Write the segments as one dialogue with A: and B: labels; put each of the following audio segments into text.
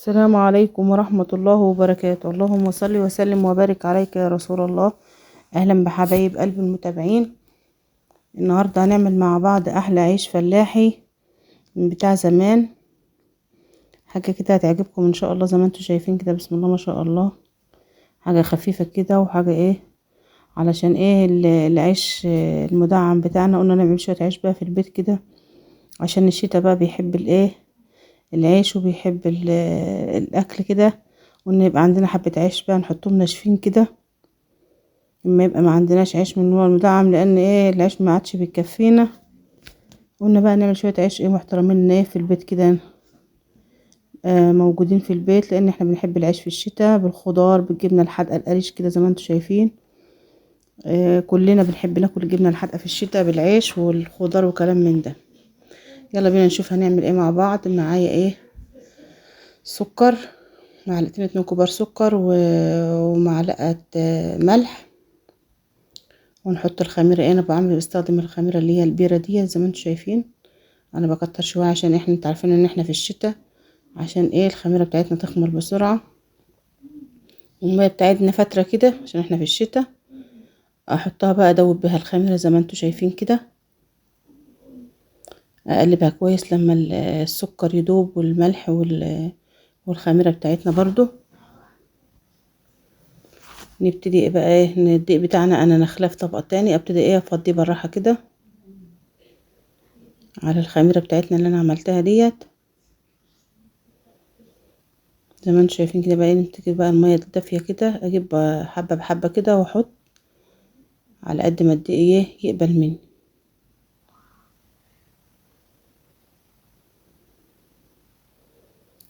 A: السلام عليكم ورحمة الله وبركاته. اللهم صل وسلم وبارك عليك يا رسول الله. اهلا بحبايب قلب المتابعين. النهاردة هنعمل مع بعض احلى عيش فلاحي من بتاع زمان، حاجة كده هتعجبكم ان شاء الله. زي ما انتم شايفين كده، بسم الله ما شاء الله، حاجة خفيفة كده وحاجة ايه علشان ايه العيش المدعم بتاعنا. قلنا نعمل شوية عيش بقى في البيت كده عشان الشتا بقى بيحب الايه العيش وبيحب الاكل كده، وان يبقى عندنا حبة عيش بقى نحطهم ناشفين كده، اما يبقى ما عندناش عيش من نوع المدعم، لان ايه العيش ما عادش بيكفينا. قلنا بقى نعمل شوية عيش ايه محترمين ايه في البيت كده، موجودين في البيت، لان احنا بنحب العيش في الشتاء بالخضار بالجبنة الحادقة القريش كده زي ما انتم شايفين. كلنا بنحب ناكل الجبنة الحادقة في الشتاء بالعيش والخضار وكلام من ده. يلا بينا نشوف هنعمل ايه مع بعض. معايا ايه سكر، معلقتين 2 كبار سكر ومعلقة ملح، ونحط الخميرة. انا بستخدم الخميرة اللي هي البيرة دي زي ما انتم شايفين. انا بكتر شوية عشان احنا انتوا عارفين ان احنا في الشتاء، عشان ايه الخميرة بتاعتنا تخمر بسرعة، والمية بتاعتنا فترة كده عشان احنا في الشتاء. احطها بقى ادوب بها الخميرة زي ما انتم شايفين كده، اقلبها كويس لما السكر يدوب والملح والخميرة بتاعتنا برضو. نبتدي بقى ايه الدقيق بتاعنا انا نخلاه في طبق تاني، ابتدي ايه افضيه بالراحة كده على الخميرة بتاعتنا اللي انا عملتها ديت زي ما انتم شايفين كده. بقى ايه نبتدي بقى المية الدافية كده، اجيب حبة بحبة كده واحط على قد ما الدقيق ايه يقبل مني.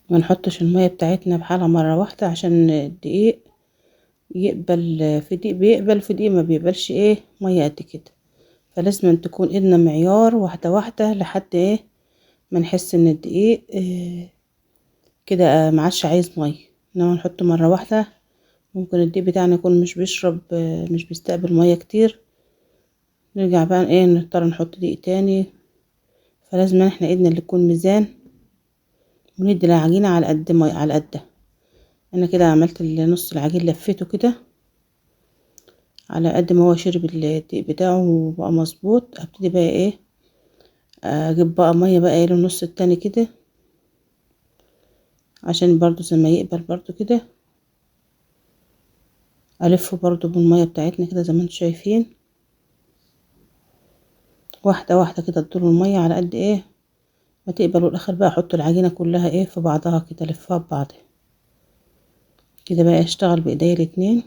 A: ما نحطش المية بتاعتنا بحالها مرة واحدة عشان الدقيق يقبل، في دقيق بيقبل في دقيق ما بيقبلش ايه مية قد كده، فلازم تكون ايدنا معيار واحدة واحدة لحد ايه ما نحس ان الدقيق إيه كده ما عادش عايز مية. انما نحط مرة واحدة ممكن الدقيق بتاعنا يكون مش بيشرب مش بيستقبل مية كتير، نرجع بقى ايه نضطر نحط دقيق تاني. فلازم احنا ايدنا اللي تكون ميزان، وندي العجينة على قد مية على قدها. انا كده عملت نص العجين لفيته كده على قد ما هو شرب الدقيق بتاعه وبقى مظبوط. ابتدي بقى ايه اجيب بقى مية بقى ايه للنص التاني كده عشان برضو زي ما يقبل برضو كده، الفه برضو بالمية بتاعتنا كده زي ما انتم شايفين، واحدة واحدة كده اديله المية على قد ايه ما تقبل. والاخر بقى احط العجينة كلها ايه في بعضها كده، الفها ببعضها كده بقى، اشتغل بايديا الاتنين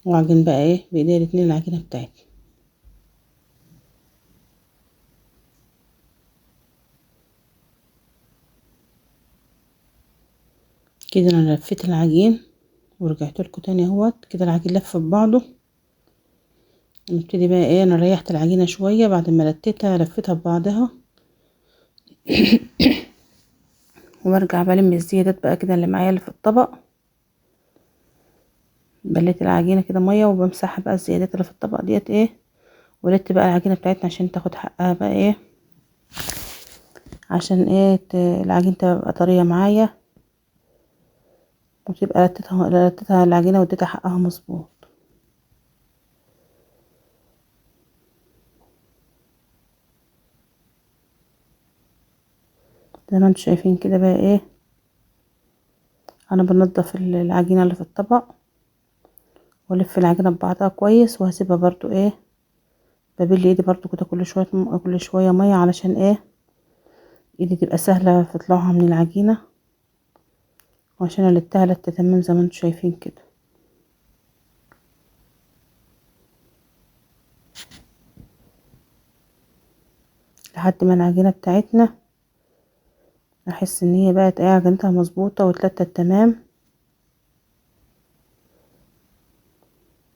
A: واعجن بقى ايه بايديا الاتنين العجينة بتاعتي. كده انا لفيت العجين ورجعت لكم تاني اهوت كده، العجين لف ببعضه. نبتدي بقى ايه، انا ريحت العجينة شوية بعد ما لتيتها لفيتها ببعضها وبرجع بلم الزيادات بقى كده اللي معايا اللي في الطبق. بليت العجينة كده مية وبمسحها بقى الزيادات اللي في الطبق ديت ايه، ولدت بقى العجينة بتاعتنا عشان تاخد حقها بقى ايه، عشان ايه العجينة تبقى طرية معايا وتبقى لتتها العجينة واديتها حقها مظبوط. زي ما انتم شايفين كده بقى ايه انا بنضف العجينة اللي في الطبق والف العجينة ببعضها كويس، وهسيبها برضو ايه ببل ايدي برضو كده كل شوية كل شوية مية علشان ايه ايدي تبقى سهلة في طلوعها من العجينة، وعشان التها لته تمام زي ما انتم شايفين كده. لحد ما العجينة بتاعتنا احس ان هي بقت ايه عجينتها مظبوطة واتلتت تمام.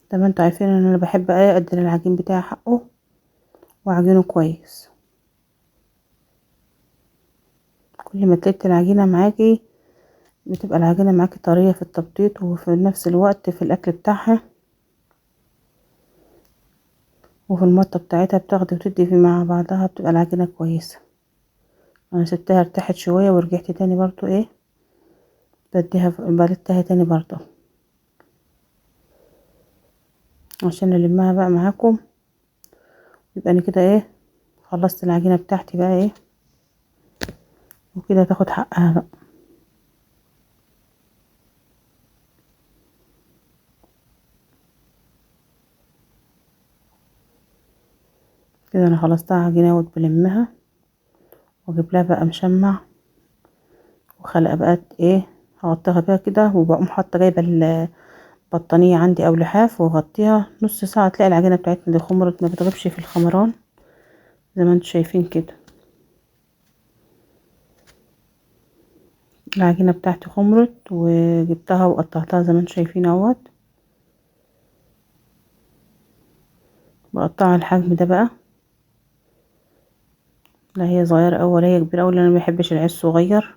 A: طبعا انتوا عارفين ان انا بحب ايه ادي العجين بتاعي حقه واعجنه كويس. كل ما تلت العجينة معاكي بتبقى العجينة معاكي طرية في التبطيط وفي نفس الوقت في الاكل بتاعها وفي المطه بتاعتها، بتاخدي وتدي في مع بعضها، بتبقى العجينة كويسة. انا سبتها ارتاحت شوية ورجعت تاني برضو ايه بديها بردتها تاني برضو عشان المها بقى معاكم. يبقى انا كده ايه خلصت العجينة بتاعتي بقى ايه، وكده تاخد حقها بقى. كده انا خلصتها عجينه وبلمها واجيب لها بقى مشمع وخلقه بقى ايه هغطيها بقى كده، وبقوم حاطه جايبه البطانيه عندي او لحاف واغطيها نص ساعة، تلاقي العجينة بتاعتنا دي خمرت، ما بتغيبش في الخمران زي ما انتم شايفين كده. العجينة بتاعتي خمرت وجبتها وقطعتها زي ما انتم شايفين اهوت، بقطعها الحجم ده بقى، لا هي صغيرة أوي ولا هي كبيرة أوي، لأن انا ما بحبش العيش صغير.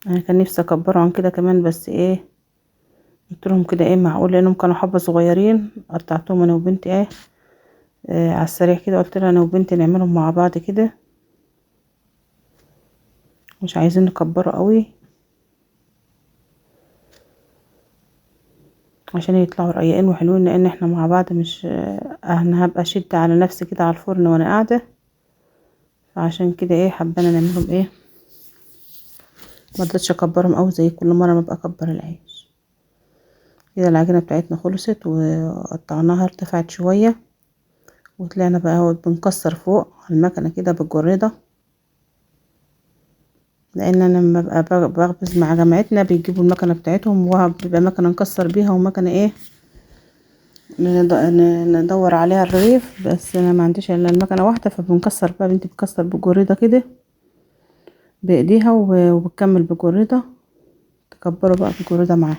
A: انا كان نفسي اكبره عن كده كمان، بس ايه قلت لهم كده ايه معقول، لانهم كانوا حبه صغيرين. قطعتهم انا وبنتي ايه على السريع كده، قلت لها انا وبنتي نعملهم مع بعض كده، مش عايزين نكبره قوي عشان يطلعوا رقيقين وحلوين، لان احنا مع بعض مش انا هبقى شد على نفسي كده على الفرن وانا قاعدة، فعشان كده ايه حبانا نعملهم ايه، ما رضيتش اكبرهم قوي زي كل مرة ما ببقى اكبر العيش. كده العجينة بتاعتنا خلصت وقطعناها، ارتفعت شوية، وطلعنا بقى اهو بنكسر فوق على المكنه كده بالجريده، لان انا لما ببقى بخبز مع جماعتنا بيجيبوا المكنه بتاعتهم، وبيبقى مكنه نكسر بيها ومكنه ايه ندور عليها الرغيف، بس انا ما عنديش الا المكنه واحدة، فبنكسر بقى، بنتي بتكسر بالجريده كده بايديها وبتكمل بالجريده، تكبروا بقى بالجريده معاها.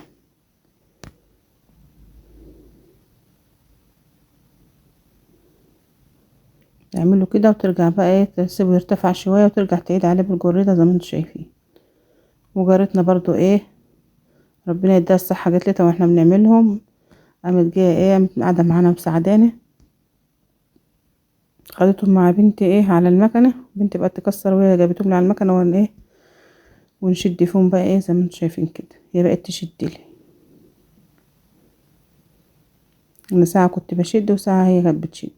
A: تعمله كده وترجع بقى ايه تسيبه يرتفع شوية وترجع تعيد عليه بالجريده زي ما انتم شايفين. وجارتنا برضو ايه ربنا يديها الصحة جت لتها واحنا بنعملهم، قامت جاية ايه قامت قاعدة معانا مساعدانه، خدتهم مع بنتي ايه على المكنه، بنتي بقت تكسر وهي جابتهم لي على المكنه، ون ايه ونشد فيهم بقى ايه زي ما انتم شايفين كده، هي بقت تشد لي، انا ساعة كنت بشد وساعة هي كانت بتشد.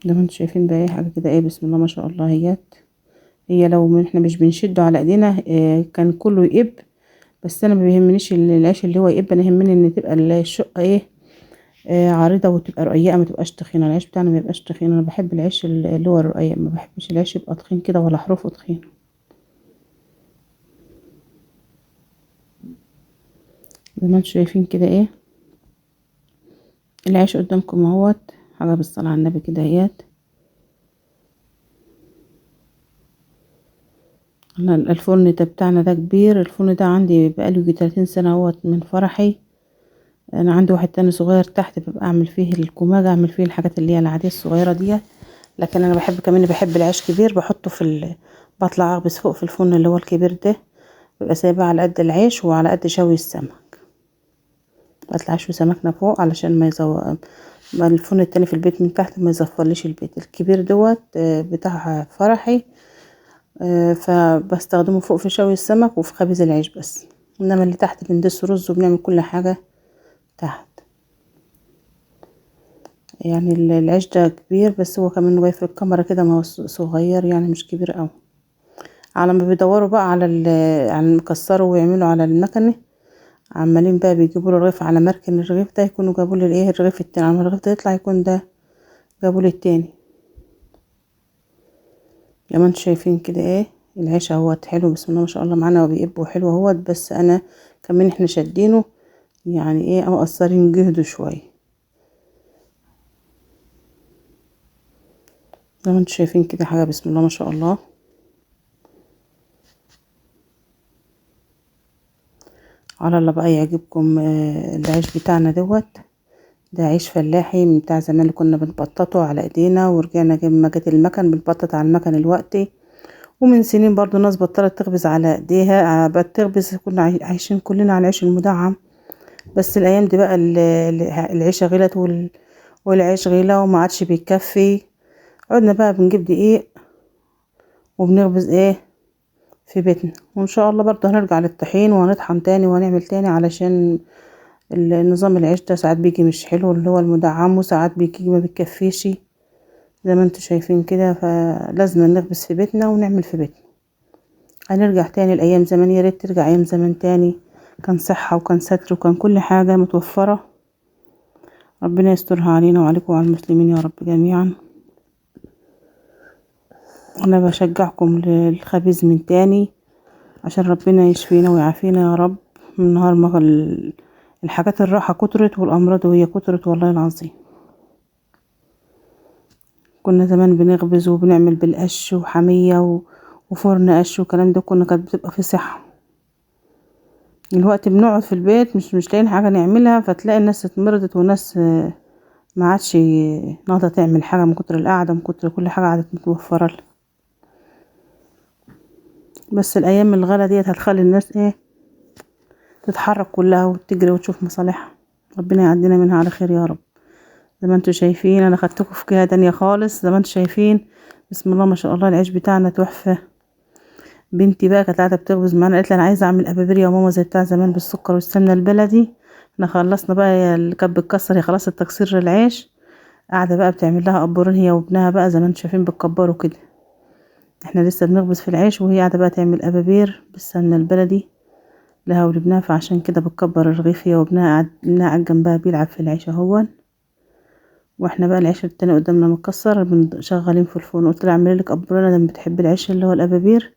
A: زي ما انتم شايفين بقى ايه حاجة كده ايه بسم الله ما شاء الله. هيات هي لو احنا مش بنشده على ايدينا إيه كان كله يقب، بس انا ما بيهمنيش العيش اللي هو يقب، انا يهمني ان تبقى الشقة ايه عريضة وتبقى رقيقه، ما تبقاش تخينة. العيش بتاعنا ما يبقاش تخين، انا بحب العيش اللي هو الرقيق، ما بحبش العيش يبقى تخين كده ولا حروفه تخين. زي ما انتم شايفين كده ايه العيش قدامكم اهوت، حاجة بالصلاة على النبي كده اهيت. انا الفرن ده بتاعنا ده كبير، الفرن ده عندي بقاله يجي 30 سنة اهوت من فرحي. انا عندي واحد تاني صغير تحت ببقى اعمل فيه الكماجه، اعمل فيه الحاجات اللي هي العادية الصغيرة ديت، لكن انا بحب كمان بحب العيش كبير، بحطه في بطلع اخبز فوق في الفرن اللي هو الكبير ده، ببقى سايباه على قد العيش وعلى قد شوي السمك، بطلع اشوي سمكنا فوق علشان ما ما الفرن التاني في البيت من تحت ما يزفرليش البيت. الكبير دوت بتاع فرحي، فبستخدمه فوق في شوي السمك وفي خبز العيش بس، انما اللي تحت بندس رز وبنعمل كل حاجة تحت. يعني العيش ده كبير، بس هو كمان واقف في الكاميرا كده، ما هو صغير يعني مش كبير قوي. على ما بيدوروا بقى على على المكسره ويعملوا على المكنه، عمالين بقى بيجيبوا له الرغيف على مركن الرغيف ده، يكونوا جابوا لي الايه الرغيف التاني، على ما الرغيف ده يطلع يكون ده جابوا لي التاني. زي ما انتم شايفين كده ايه العيش اهوت حلو بسم الله ما شاء الله معانا، وبيقب وحلو اهوت، بس انا كمان احنا شادينه يعني ايه او مقصرين جهده شوية. زي ما انتم شايفين كده حاجة بسم الله ما شاء الله. على الله بقى يعجبكم العيش بتاعنا دوت، ده عيش فلاحي من بتاع زمان اللي كنا بنبططه على ايدينا، ورجعنا لما جت المكن بنبطط على المكن الوقتي. ومن سنين برضو ناس بطلت تخبز على ايديها، بقت تخبز، كنا عايشين كلنا على العيش المدعم، بس الايام دي بقى العيشة غلت والعيش غلا وما عادش بيكفي. عدنا بقى بنجيب دقيق وبنخبز ايه في بيتنا، وان شاء الله برضه هنرجع للطحين وهنطحن تاني وهنعمل تاني، علشان النظام العيش ده ساعات بيجي مش حلو اللي هو المدعم، وساعات بيجي ما بيكفيش زي ما انتوا شايفين كده. فلازم نخبز في بيتنا ونعمل في بيتنا. هنرجع تاني لأيام زمان، يا ريت ترجع أيام زمان تاني، كان صحة وكان ستر وكان كل حاجة متوفرة. ربنا يسترها علينا وعليكم وعلى المسلمين يا رب جميعا. أنا بشجعكم للخبيز من تاني عشان ربنا يشفينا ويعافينا يا رب من نهار ما الحاجات الراحة كترت والأمراض وهي كترت والله العظيم. كنا زمان بنخبز وبنعمل بالقش وحمية وفرن قش والكلام ده، كنا كانت بتبقى في صحة. الوقت بنقعد في البيت مش لاقيين حاجة نعملها، فتلاقي الناس اتمرضت وناس ما عادش ناقدة تعمل حاجة من كتر القعدة، من كتر كل حاجة قعدت متوفرة لها. بس الأيام الغلا ديت هتخلي الناس ايه تتحرك كلها وتجري وتشوف مصالحها. ربنا يعدينا منها على خير يا رب. زي ما انتوا شايفين انا خدتكم في جهة تانية خالص. زي ما انتوا شايفين بسم الله ما شاء الله العيش بتاعنا تحفة. بنتي بقى كانت قاعدة بتخبز معانا، قالت لي انا عايزه اعمل ابابير يا ماما زي بتاع زمان بالسكر والسمنه البلدي. احنا خلصنا بقى اللي كانت بتكسر، هي خلاص التكسير العيش، قاعدة بقى بتعمل لها قبورين هي وابنها بقى زي ما انتوا شايفين بتكبروا كده. احنا لسه بنخبز في العيش وهي قاعدة بقى تعمل ابابير بالسمنه البلدي لها ولابنها، فعشان كده بتكبر الرغيف هي وابنها. ابنها قاعد جنبها بيلعب في العيش اهون، واحنا بقى العيش التاني قدامنا متكسر شغالين في الفرن. قلت لها اعملي لك قبورين، لما بتحبي العيش اللي هو الابابير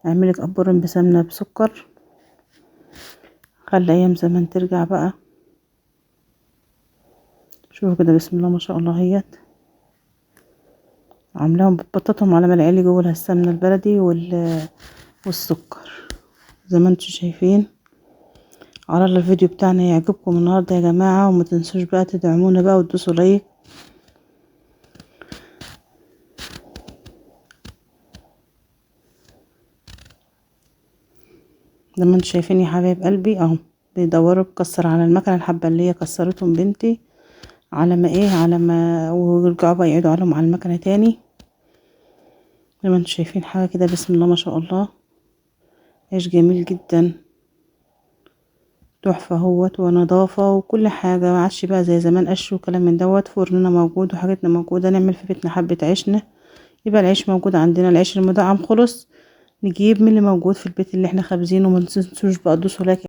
A: اعملي لك قبورين بسمنه بسكر. خلي ايام زمان ترجع بقى. شوفوا كده بسم الله ما شاء الله اهيت عاملاهم بتبططهم على ما العيال جوه لها السمنة البلدي والسكر زي ما انتم شايفين. على الله الفيديو بتاعنا يعجبكم النهارده يا جماعة، وما تنسوش بقى تدعمونا بقى وتدوسوا like. زي ما انتم شايفين يا حبايب قلبي اهو بيدوروا بكسر على المكنه الحبة اللي هي كسرتهم بنتي، على ما ايه على ما ويرجعوا بقى يعيدوا عليهم على المكنه تاني. زي ما انتم شايفين حاجة كده بسم الله ما شاء الله، عيش جميل جدا تحفة اهوت، ونظافه وكل حاجة. ما عادش بقى زي زمان قش وكلام من دوت. فرننا موجود وحاجتنا موجودة، نعمل في بيتنا حبه عيشنا يبقى العيش موجود عندنا. العيش المدعم خلص نجيب من اللي موجود في البيت اللي احنا خابزينه. ما تنسوش بقى تدوسوا like.